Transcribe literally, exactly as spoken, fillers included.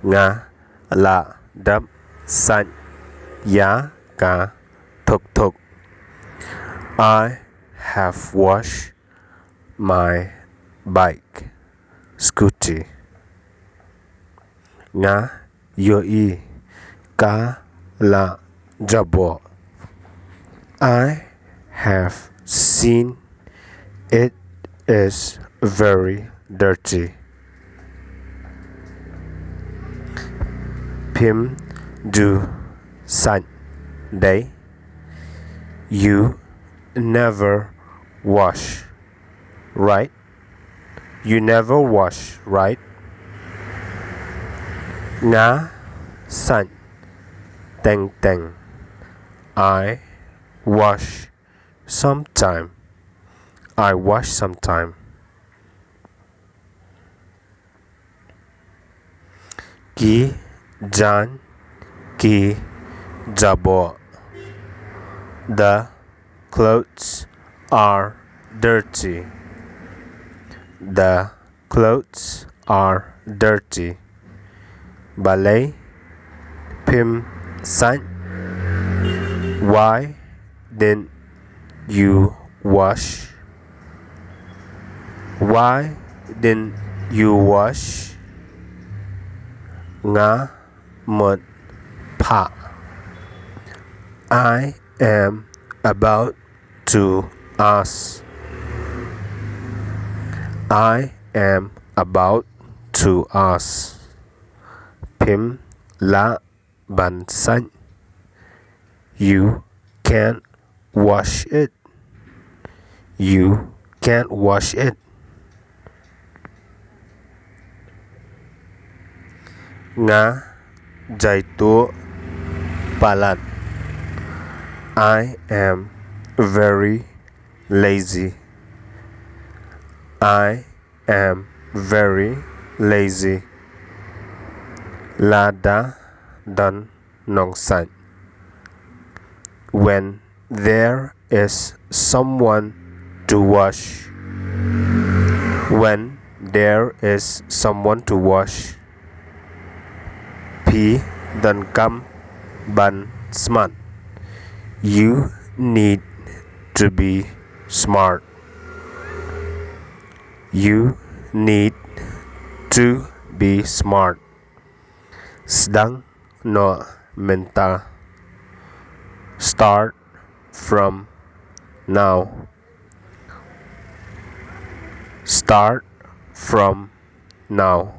Nga la dep sait ïa ka tuk tuk. I have washed my bike, scooty. Nga ïohi ka la jaboh. I have seen it is very dirty. Phim ju sait dei. You never wash, right? You never wash, right? Nga sait teng teng. I wash sometime. I wash sometime. Ki jaiñ ki jaboh. The clothes are dirty. The clothes are dirty. Balei phim sait? Why didn't you wash? Why didn't you wash? Nga mut phah. I am about to ask. I am about to ask. Phim lah ban sait. You can't wash it. You can't wash it. Nga jaituh palat. I am very lazy. I am very lazy. Lada don nongsait. When there is someone to wash. When there is someone to wash. Phi donkam ban smat. You need to be smart. You need to be smart. Sdang noh mynta. Start from now. Start from now.